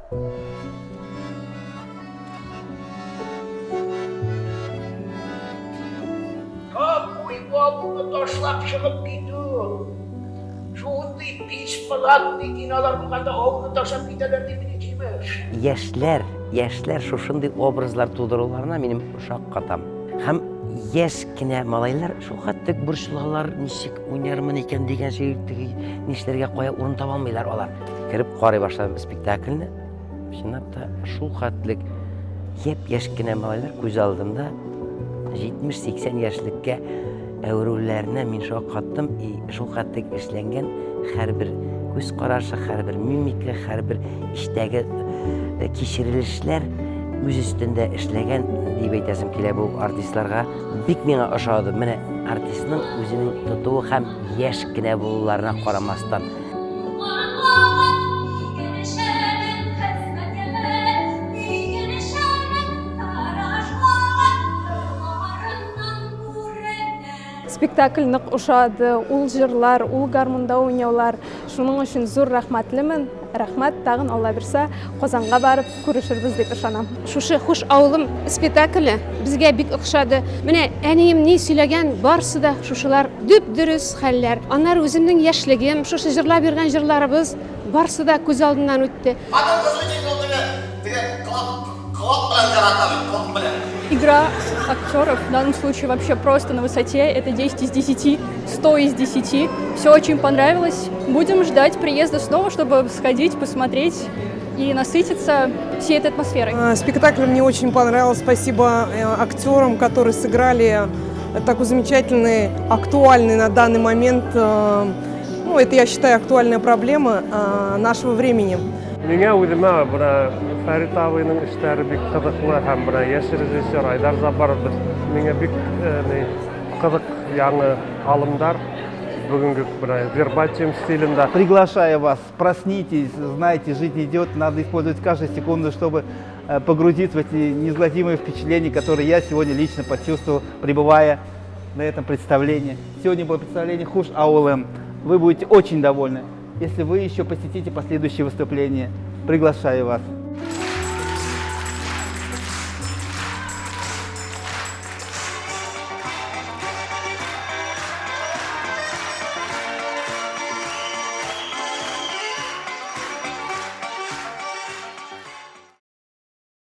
Какой авылны ташлап чыгып китү? Шундый бесплатный кинолар булганда авылны ташлап китәләр димени Тимеш? Яшьләр, яшьләр шушындый образлар тудыруларына минем шаккатам. Һәм яшь кенә малайлар шул хәтлек борчылалар, ничек уйнармын икән дигән шикелле, теге нишләргә, кая урын таба алмыйлар алар. Кереп карый башладым спектакльне. Чынлап та шул хәтлек япь-яшь кенә малайлар күз алдында 70-80 яшьлеккә әверүләренә мин шаккаттым. И шул хәтлек эшләнгән һәрбер күз карашы, һәрбер мимика, һәрбер эчтәге э, кичерелешләр үз өстендә эшләгән дип әйтәсем килә бу артистларга. Бик миңа ошады. Менә артистның үзенең тотуы һәм яшь кенә булуларына карамастан. Спектакль нык ошады, ул җырлар, ул гармунда уйнаулар. Шуның өчен зур рәхмәтлемен. Рәхмәт, тагын Алла бирсә, Казанга барып күрешербез дип ышанам. Шушы Хуш авылым спектакле безгә бик охшады. Менә әнием ни сөйләгән, барысы да шушылар дөп-дөрес хәлләр. Аннары үземнең яшьлегем, шушы җырлап йөргән җырларыбыз, барысы да күз алдыннан үтте. Хатын-кызны инде ул теге, теге колак, колак белән ярата бит, колак белән. Игра актеров в данном случае вообще просто на высоте. Это 10 из 10, 100 из 10. Все очень понравилось. Будем ждать приезда снова, чтобы сходить, посмотреть и насытиться всей этой атмосферой. Спектакль мне очень понравился. Спасибо актерам, которые сыграли такой замечательный, актуальный на данный момент, ну, это, я считаю, актуальная проблема нашего времени. Миңа үземә менә Фәрит абыйның эшләре бик кызыклы һәм менә яшь режиссер Айдар Заббаров без миңа бик ни кызык яңа алымдар бүгенге менә вербатим стилендә. Приглашаю вас, проснитесь, знаете, жизнь идет, надо использовать каждую секунду, чтобы погрузиться в эти неизгладимые впечатления, которые я сегодня лично почувствовал, пребывая на этом представлении. Сегодня было представление Хуш Авылым. Вы будете очень довольны, если вы еще посетите последующие выступления. Приглашаю вас.